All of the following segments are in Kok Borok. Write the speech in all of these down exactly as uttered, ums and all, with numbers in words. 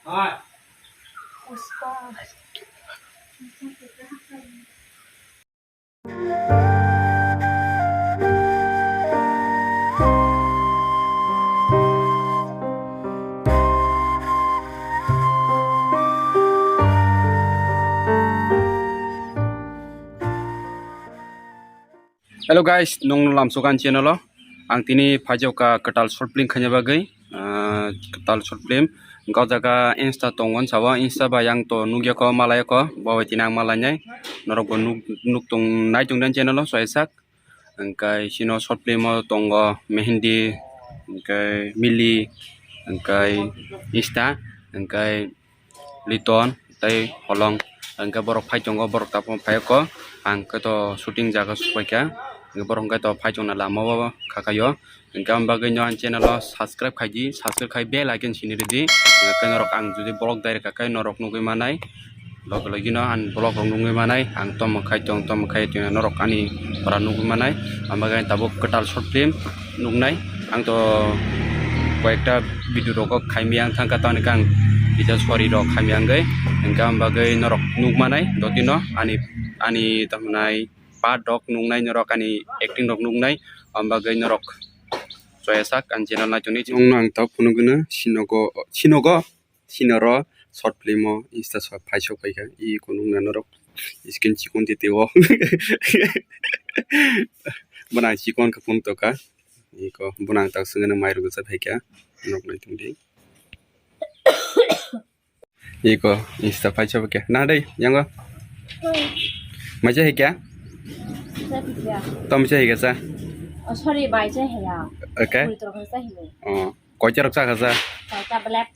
Hello guys, nwng lamsok ani channel o. Ang tini phaijak kha kwtal short film khaina bagwi. Ah, kwtal short film. Hwnkhe o jaga Insta tongo, sabo Insta bai ang to nukya kho, malaya kho. Bo bai tini ang malainai. Norok bo nuk, nuk tong, nai tong den channel o, soisak. Hwnkhe sino short film o tongo Mehendi, hwnkhe Mili, hwnkhe Insta, hwnkhe Liton tei Holong, hwnkhe borok phai tongo, borok tabuk phai kho, ang khe to shooting jaga sukphaikha, hwnkhe borok hwnkhe to phai tongna lama o khakaio, hwnkhe aboni bagwi no ani channel o subscribe khaidi, subscribe khai bell icon sini rwdi, hwnkhe norok ang jodi vlog dai rwkha khe norok nugwi manai, logi logi no ang vlog rok nugwi manai, ang tamo khai tong, tamo khai tong norok ani pora nugwi manai, aboni bagwi tabuk kwtal short film nuknai. Ang to koyekta video rok khaimya ang thangkha, toni khe ang kisa sori rok khaimya wngwi, hwnkhe aboni bagwi norok nukmanai dotino ani, ani tamo nai part rok nuknai norok, ani acting rok nuknai, aboni bagwi norok soya sak ani channel nai tongdi. Nwng no ang tabuk phunugwino sinogo, sinogo. Sinoro short film o Insta so phai sok phaikha, i kunung na norok skin chikon tete o. Bana chikon khe phone toka, iko bana tak sengeno mai rok sa phaikha, nok nai tongdi. Iko Insta phai sok phaikha, na dei yango. Maisa hikya? Tom maisa hikya sa? Oh, sorry, bai cha hiya. Okay. Puri torok cha hiya. Oh. Koicha rok chakha sa? Koicha black.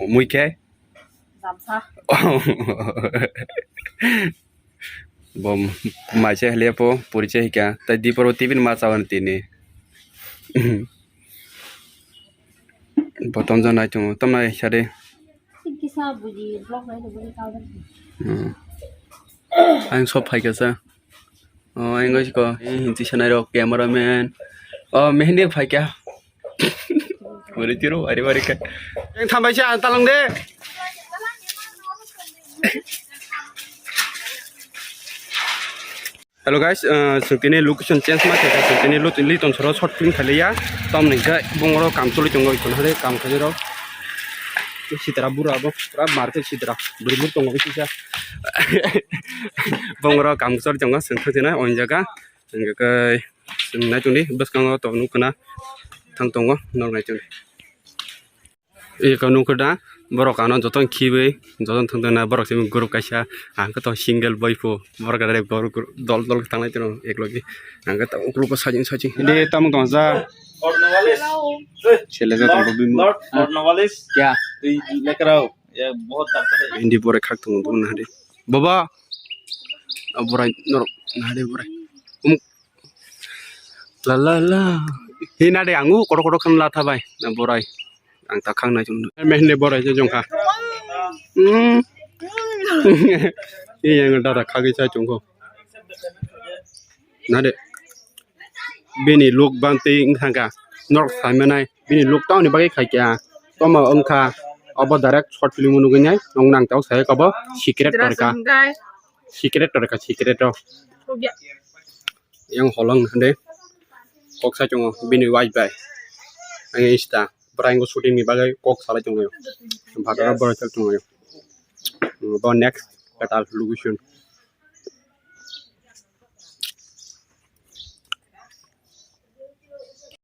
Mui khe? Jamsa. Bo maisa hile po poricha hika. Tai dipor o tibin ma chawan tini. Bo tomjak nai tongo. Tomnai sade. Kisa buji vlog nai buji kau. Hmm. Ang sop phaikha sa. Oh, ang siko. Eh, hinti sanai rok cameraman. Oh, Mehendi phaikha. Bari tiro, bari, bari kha. Yang thambai se ang talang de. Hello guys, uh, chwng tini location change ma khe, chwng tini Lut-, Liton soro short film khailiya. Tom ni khe bungoro kam choli tongo, ikon hare kam khailai rok. Sitra bura bo, pura market sitra. Buri buri tongo kisa. Bungoro kam choli tongo, chwng thang tini o jaga. Hingke kai chwng nai tongdi, bwskango tongo nukho na thang tongo, norok nai tongdi. Eko nukho da, borok ano jotono khibi, jotono thang tongna, borok simi group kaisa, ang khe to single boy pho, borok khe direct borok group, dol dol khe tanglai tongno eklogi, ang khe to uklogo sajing sajing, de tamo tong ja. Sele ja tong bini. Kya? Hindi borai khak tongo, bono hade. Baba, borai norok, hade borai. Umuk. La la la. Hina de angu kotor kotor khan la thabai. Na borai. Ang ta khang nai chung. Mehne borai je jong kha. Hmm. Iya yang dada khagi cha chung kho. Na de. Bini look bantwi wng thangkha. Norok sai manai. Bini look tamoni bagwi khai kha. Tamo wng kha. Obo direct short film nugwi nai. Nwng nang tao sai kha bo. Secret torka. Secret torka, secret o. Yang holong hande. Kok sai chungo bini wife bai. Ang insta. Bwrang shooting ni bagwi kok salai tongo. Bhatara bwrwi chal tongo. Bo next kwtal location.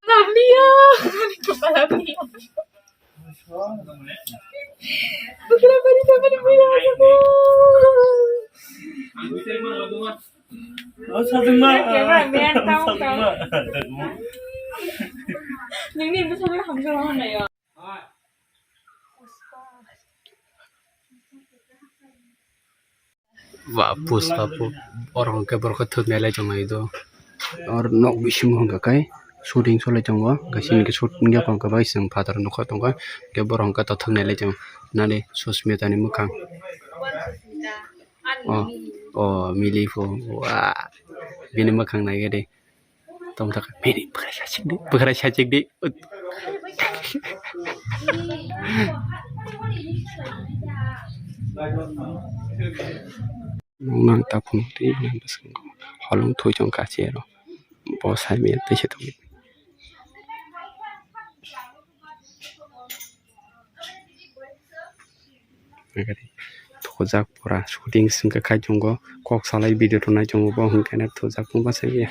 Lamia. Kepala Mia. Bukan apa ni, apa ni, Mia? Oh, satu mah. Cameraman tahu kan? Satu mah. Ini bisa berhamzah mana ya? Wa pusta pu-, oro hwnkhe borok khe thwk nailai tonglai do. Oro nok bisingo hwnkha khe shooting solai tongo, hwnkhe chini khe shooting yapang khe bai chwng phataro nukha tongkha, hwnkhe borok hwnkhe to thwk nailai tongo nani Susmita ni mwkhang. O, o, mili pho, wa, bini mwkhang naikhe de. Tamo ta kha, bini bwkhra sachik di, bwkhra sachik di. Nang ta phunuk twi nang bwskango holong thwi chong kachi aro bo sai maya twi se thangwi. Thujak pura shooting singkhe khai tongo kok salai video rwnai tongo bo hwnkhe thujak wngma saiya.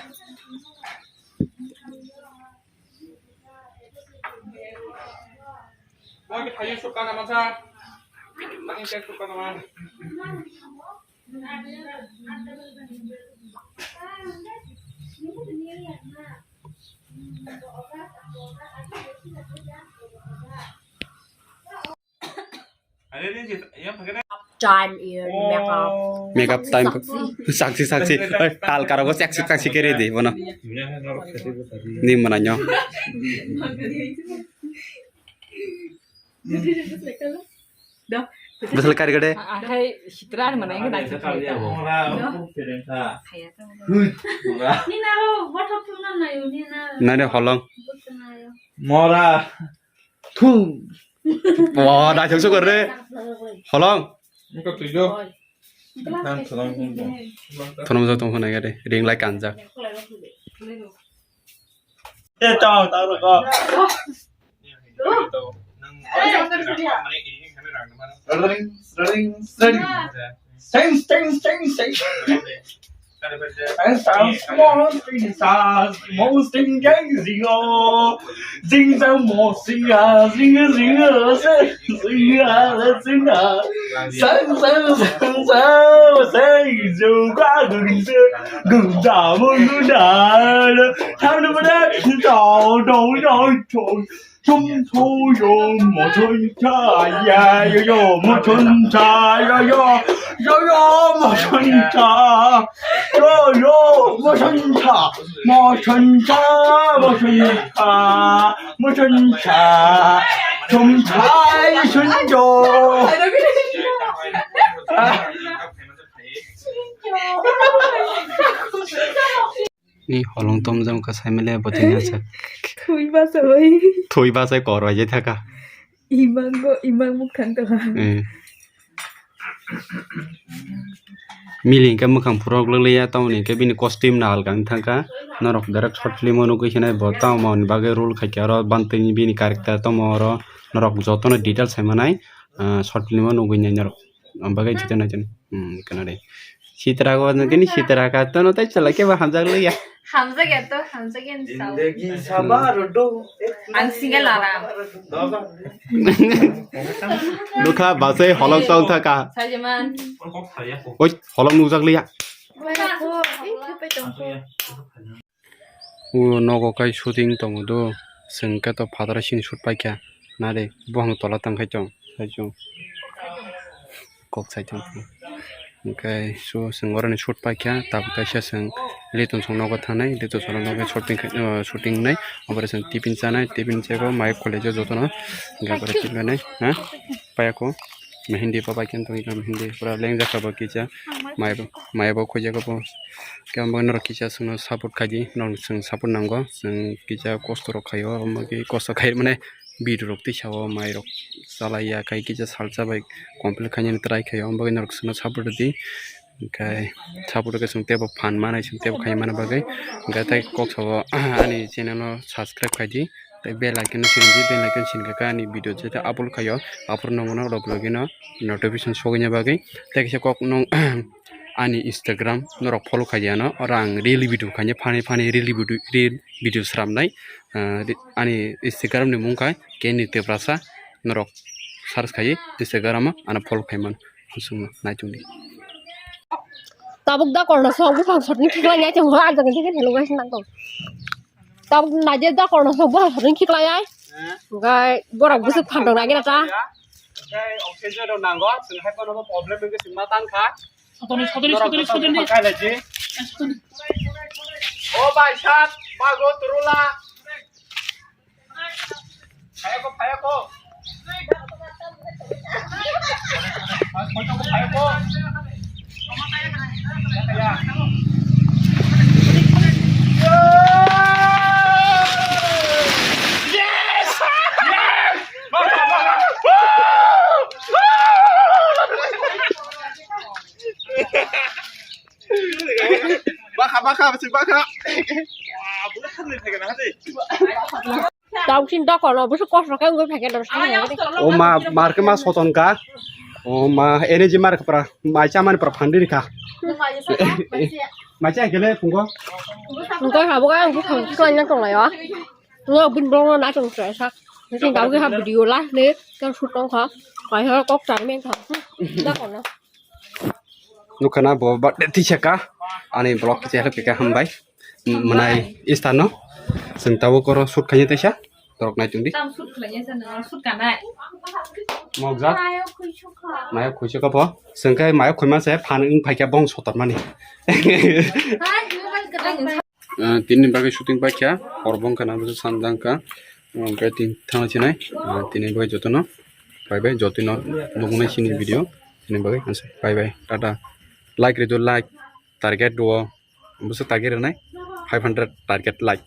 Time in makeup. Makeup time. Saksi, saksi. Eh, tal karo go saksi, saksi kere de bono. Ni mana nyo. Bwsal kari gade. Hai sitra mana yang kena. Nina ro, what happened na yuni na? Nani holong. Mora. Thu. Wah, dah jauh syukur deh. Holong. Engko tujuh. Kan tolong. Tolong jauh tong hona gade. Ring lai kanjak. Eh, tau, tau, tau. Ring, ring, ring. Sing, sing, sing, sing. Sing, sing, small, sing, sa, small, sing, gang, zing, oh. Zing, zang, mo, sing, ah, zing, zing, ah, sing, zing, ah, zing, ah. Sing, sing, sing, sing, sing, zung, ga, gung, zing, gung, da, mo, gung, da. Thang, da, ba, da, chau, dong, dong, chau. Chum chu yo mo chun cha ya yo yo mo chun cha yo yo yo yo mo chun cha yo yo mo chun cha mo chun cha mo chun cha mo chun cha chum cha yi chun yo. Ni holong tom jang ka sai mele bo tini asa. Thui ba sa bai. Thui ba sai kor bai je thaka. Imang go, imang muk thang to ha. Eh. Mili hingke mwkhang phurok lwlaiya, tamoni hingke bini costume no alka wng thangkha. Norok direct short film o nugwi khe nai bo tamo ni bagwi role khaikhe oro bantwi bini character tamo oro norok jotono details sai manai, ah, short film o nugwi nai norok. Ang bagwi jito nai tini. Hmm, kana de. Sitra go nugini sitra ka tono tai chala ke ba hamjak liya. Hamjak ya to, hamjak ya ni sao. Zindagi sabar do. Ang single aram. Nukha basai holok tong thaka. Sajeman. Oi, holok nukjak liya. Oi, ako, ih, khepe tong ko. O nogo kai shooting tongo do, chwng khe to phataro sini shoot paikha, nade buphang tola tangkhai tong, sai chwng kok sai tong. Hwnkhe so chwng oroni shoot paikha, tabuk kaisa chwng Liton song nogo thangnai, Liton song nogo shooting khai, o, shooting wngnai, oborog chwng tiffin chanai, tiffin chego mai college o jotono, hwnkhe oborog tiffin nai, ha, payako. Hindi pa bai khe tongwi tong hindi pura lengjak kha bo kisa mai bo, mai bo khoijak bo. Khe abo norok kisa chwngno support khai di, norok chwng support nango, chwng kisa kosto rok khaio, omo khe kosto khai mane video rok tisa o mai rok chalai ya khai kisa salsa bai complete khainani try khaio, omo bagwi norok chwngno support rw di. Hwnkhe support khe chwng teibo phan manai, chwng teibo khai mana bagwi. Hwnkhe tei kok sabo ani channel no subscribe khai di. Tei bell icon no sini di, bell icon sini khe ani video je upload khaio, upload nangmano log logino notification sogwini bagwi. Tei kisa kok nung ani Instagram norok follow khai di ano, oro ang reel video khainai, funny funny reel video, reel video sramnai, ah, ani Instagram ni mung khai Kenny Tiprasa, norok search khai Instagram o ano follow khai man, chwngno naitung di. Tabuk da korno sok buphang sotni khiklai ya chwng ho ajak dikhe thelo guys nang tong. Tabuk naide da korno sok buphang sotni khiklai ai. Gai borok bwswk phan tong nai ta. Gai oxygen rok nango, chwng hai phano bo problem wngwi chwng ma tang kha. Sotoni, sotoni, sotoni, sotoni. Kai lai di. O bai sat, bago turula. Phayako, phayako. Phayako, phayako. Yes! Yes! Woo! Woo! Tau sin dok kono busu kosro khe wngwi phaikhe dor. O ma, mar khe ma soton ka. O ma, energy mar khe pra, mai cha mani pra phandi ka. Mai cha kele phungo. Wngkha habo ka ang bukhang khlaina tonglaio. Ngo bin blongo na tong sa. Sin dau khe ha video la ne ka shoot tong kha. Kai ha kok char men kha. Dok kono. Nukha na bo birthday tisa ka. Ani vlog kisa help ka hambai. Mwnai Easter no. Sing tawo koro shoot khanya tisa. Torok nai tungdi. Tam shoot khanya sa na shoot kanai. Mokjak. Mayo khuisu ka po. Sing kai mayo khuima se phan wng phaikya bong sotor mani. Hai, mobile ka tang. Ah, tini bagwi shooting paikha, hor bongkha na bwsa sanjang kha. Hwnkhe tini thangna sinai. Ah, tini bagwi jotono bye bye, jotono nuknai sini video. Tini bagwi hanse bye bye, tata. Like rido, like, target duo. Bwsa target rwnai five hundred target like.